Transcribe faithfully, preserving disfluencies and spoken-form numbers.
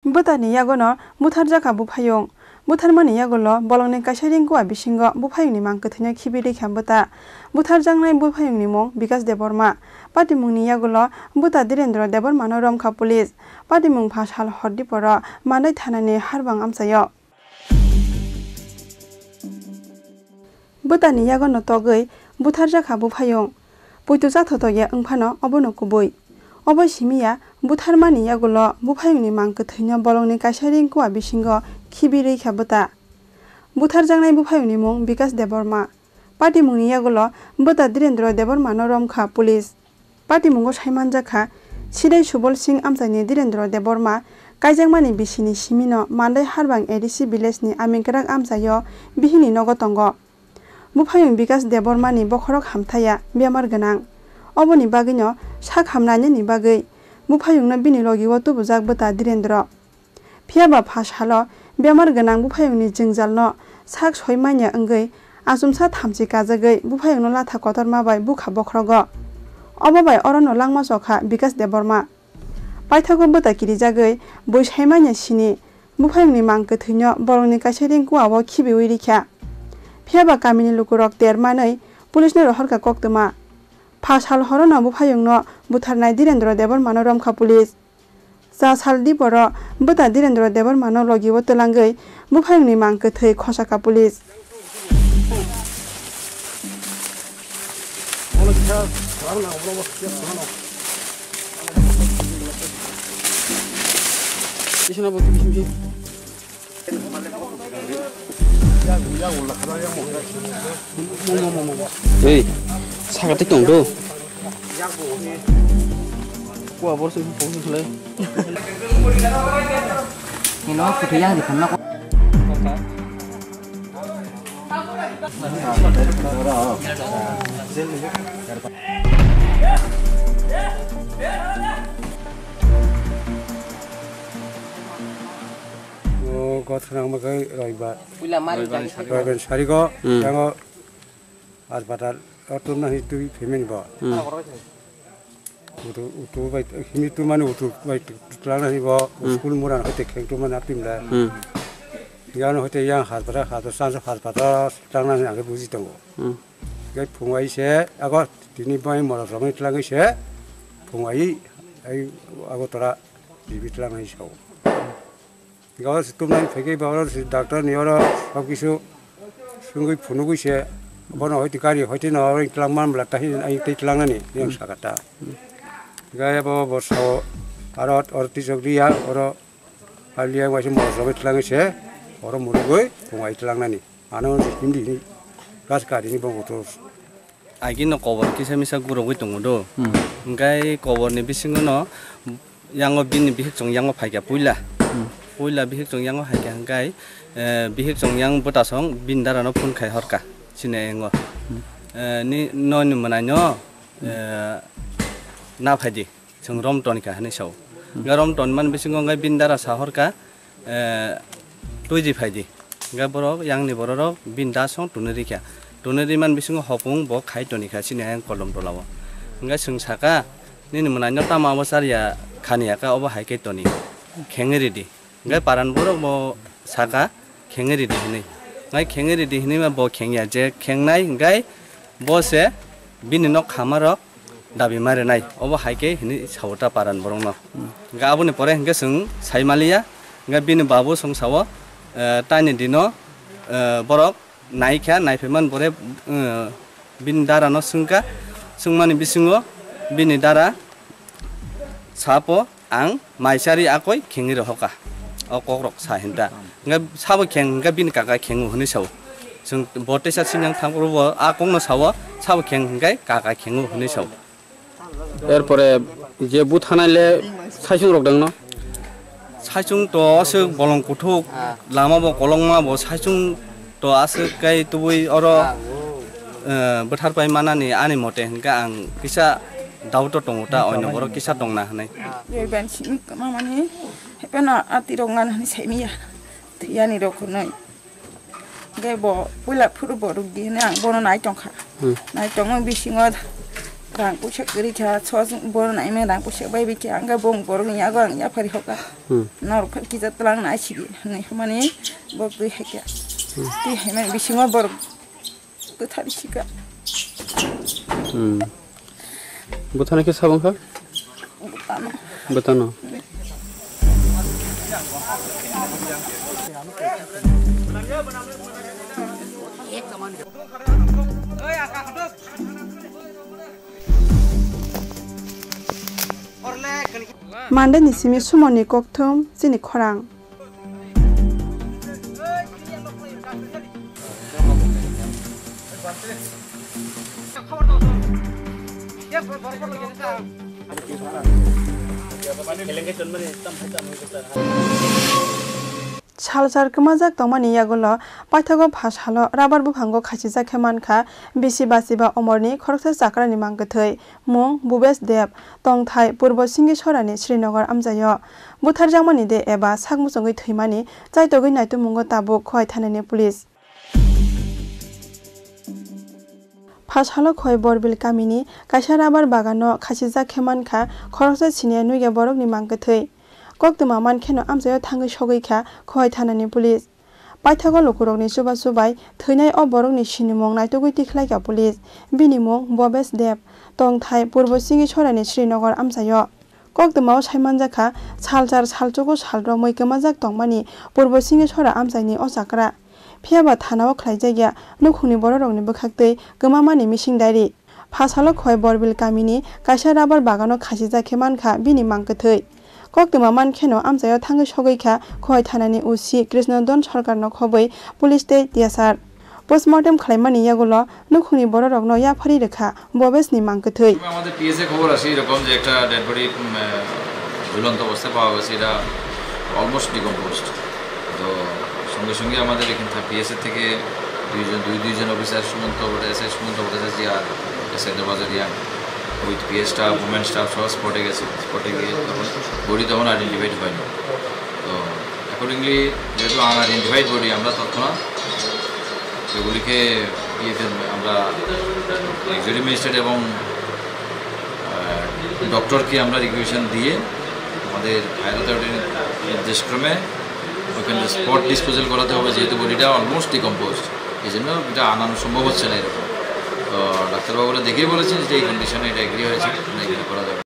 Bwtani yagono butharjakha buphayung. Butharmani yagulo bolongni kaisa ringkua bisingo buphayungni mang kwthwino khibi rikha bwta. Butharjaknai buphayungni mung Bikas Debbarma. Patimungni yagulo bwta Dhirendra Debbarmano romkha police. Patimung pha sal hor diporo Mandai thanani harbang amchaio. Bwtani yagono togwi butharjakha buphayung. Poito chathotok ya wngphano obono kubui. Obo simi ya butharmani yagulo buphayungni mang kwthwino bolongni kaisa ringkua bisingo khibi rikha bwta. Butharjaknai buphayungni mung Bikas Debbarma. Patimungni yagulo bwta Dhirendra Debbarmano romkha police. Patimungo saimanjakha, Sidai Subol Singh amchaini Dhirendra Debbarma kaijakmani bisini simino Mandai Harbang A D C village ni Amingkwrak amchaio bihikni nogo tongo. Buphayung Bikas Debbarmani bokhorok hamthaya bemar gwnang. Oboni bagwino sak hamnainani bagwi buphayungno bini logio tubujak bwta Dhirendra. Phiya ba pha salo bemar gwnang buphayungni jwngjalno sak soi manya wngwi achomsa thamchi kajagwi buphayungno latha kotorma bai bukha bokhrogo. Obo bai orono langma chokha Bikas Debbarma. Paithago bwta kirijagwi bui sai manya sini buphayungni mang kwthwino borokni kaisa ring kuao khibiwi rikha. Phiya ba kamini lukurok ter manwi police no rohorkha koktwma. Pha sal horono buphayungno butharnai Dhirendra Debbarmano romkha police. Cha sal diporo bwta Dhirendra Debbarmano logio twlangwi buphayungni mang kwthwi khosakha police. Ei, sakati tong do. Kua bor sung phone sung khlai. Ino kuthai yang di khanna ko. O gothana wngma khe roibar. Puila mari Roibar jani sari. Roibar sarigo, Hmm. yango Haspatal o tubna hi twi payment bo. Hmm. Utu, utu bai, hini tubmani utu bai twlangna hi bo, Hmm. school mura hoite kheng tubmani apim da. Hmm. Yang hoite yang haspatal, haspatal, sansa haspatal, twlangna hi ang buji tongo. Hmm. Gai phung ai se, ago tini bai mora romni twlangwi se, phung ai, ai ago tora jibi twlangna hi sao. Gawar se tumnani phaikhe ba oro se doctor ni oro sab kisu sungwi phunugwi se bono hoite gari hoite no oro twlang man bwla tahi ai tei tlangnani yang saka ta. Gaya bo bo sao aro oro tisok riya oro haliya waise mo sogwi tlangwi se oro murugwi phung ai tlangnani. Ano se hindi hini gas gari ni bo motor. Agino kobor kisa misa gurogwi tongo do. Hmm. Hwnkhe koborni bisingono yango bini bihik chwng yango phaikha puila. Hmm. Puila bihik chwng yango phaikha hwnkhe, eh, bihik chwng yang bwtasong bini darano phone khai horkha, sini yango. Hmm. Eh, ni, noni mwnaino, Hmm. eh, na phaidi. Chwng rom tonikha hwnwi sao. Hmm. Hwnkhe rom tonmani bisingo hwnkhe bini dara sa horkha, eh, "Tuiji phaidi." Hwnkhe borok, yangni bororok bini dasong tunwi rikha. Tunwi rimani bisingo hopung bo khai tonikha chini ayang kolom tolao. Hwnkhe chwng saka, "Nini mwnaino tamo abo charya khaniya kha, obo hai khe toni. Khengwi ridi." Hwnkhe paran borok bo saka, "Khengwi ridi," hwnwi. Hwnkhe khengwi ridi hwnwi ma bo khengya, je khengnai hwnkhe bo se bini nok khamarok dabi ma rwnai. Obo hai khe hwnwi sao ta paran borokno. Hwnkhe aboni pore hwnkhe chwng sai maliya, hwnkhe bini babu chwng sao, eh, taini dino, eh, borok naikha, naiphaimani pore, eh, bini darano swngkha, swngmani bisingo bini dara sapo, "Ang mai chari akoi khengwi rohokha." O kokrok sa hinta. Hwnkhe sabo kheng hwnkhe bini kaka khengo hwnwi sao. Chwng bo teisa sinyang thangphuru bo a kokno sao, sabo kheng hwnkhe kaka khengo hwnwi sao. Erpore je buthanai le saichung rok dangno? Saichung to aswk bolong kuthuk, lama bo kolokma bo saichung to aswk kai tubui oro, eh, bwthar pai manani ani mote hwnkhe ang kisa doubt o tongo ta, oino borok kisa tongna hwnwi. Bebani simi kwmamani, hepeno atirok ngan hwnwi saimiya, thwiyani rok hwnwi. Hwnkhe bo puila phuru bo rwk di hwnwi ang bono nai tongkha. Hmm. Nai tongma bisingo Rang puisa kwrwi kha, sos borok naimani rang puisa bai bikha, ang khe bong borok ni yago ang yaphari hoka. Hmm. Norok phai kisa tlang nai sidi, hinwi hwnmani bo twi hai kha. Hmm. Twi haimani bisingo borok bwthari sika. Hmm. Bwthana khe sabo wngkha? Bwthano. Bwthano. Monday ni simi sumoni kokthum chini khorang. Salsar kwmajak tongmani yagulo paithago pha salo rubber buphango khachijak khe mankha bisi bachiba omorni khoroksa chakrani mang kwthwi, mung Bhubesh Deb, tongthai Purbo Singhichhorani Srinagar amchaio. Butharjakmani de eba sak muchungwi thwimani chaitogwi naitumungo tabuk Khowai thanani police. Pha salo Khowai Borbil kamini kaisa rubber bagano khachijak khe mankha khoroksa siniya nuya borokni mang kwthwi. Koktwma mankheno amchaio thangwi sogwi kha Khowai thanani police. Paithago lukurokni chubachu bai thwinai o borokni sinimung naitugwi tikhlaikha police. Bini mung Bhubesh Deb, tongthai Purbo Singhichhorani Srinagar amchaio. Koktwmao saimanjakha, salchar salchugo sal romwi kwmajak tongmani Purbo Singhichhora amchaini o chakra. Phiyaba thanao khlaijakya nukhungni bororokni bwkhaktwi kwmamani missing diary. Pha salo Khowai Borbil kamini kaisa rubber bagano khachijak khe mankha bini mang kwthwi. Koktwma mankheno amchaio thangwi sogwi kha Khowai thanani O C Krishnodon Sarkarno khobwi police tei T S R. Postmortem khlaimani yagulo nukhungni bororokno yaphari rwkha Bhubeshni mang kwthwi. আমাদের পিএসএ খবর আসে এরকম যে একটা dead body ঝুলন্ত অবস্থায় পাওয়া গেছে, এটা অলমোস্ট ডিকম্পোজড। তো সঙ্গে সঙ্গে আমাদের এখান থেকে পিএসএ থেকে দুইজন, দুই দুইজন অফিসার, সুমন্ত ভট্টাচার্য, সুমন্ত ভট্টাচার্য আর এসআই নওয়াজ আলী ইয়াং, with PS staff, women staff সহ স্পটে গেছে। স্পটে গিয়ে তখন বডি তখন আইডেন্টিফাইড হয়নি। তো অ্যাকর্ডিংলি যেহেতু আনআইডেন্টিফাইড বডি, আমরা তৎক্ষণাৎ সেগুলিকে ইয়েতে আমরা এক্সিকিউটিভ ম্যাজিস্ট্রেট এবং ডক্টরকে আমরা রিকুয়েশন দিয়ে আমাদের হায়ার অথরিটির নির্দেশক্রমে ওখানে স্পট ডিসপোজাল করাতে হবে, যেহেতু বডিটা অলমোস্ট ডিকম্পোজ, এই জন্য এটা আনানো সম্ভব হচ্ছে না এরকম। তো ডাক্তারবাবুরা দেখেই বলেছেন যে এই কন্ডিশনে এটা এগ্রি হয়েছে, না এখানে করা যাবে না।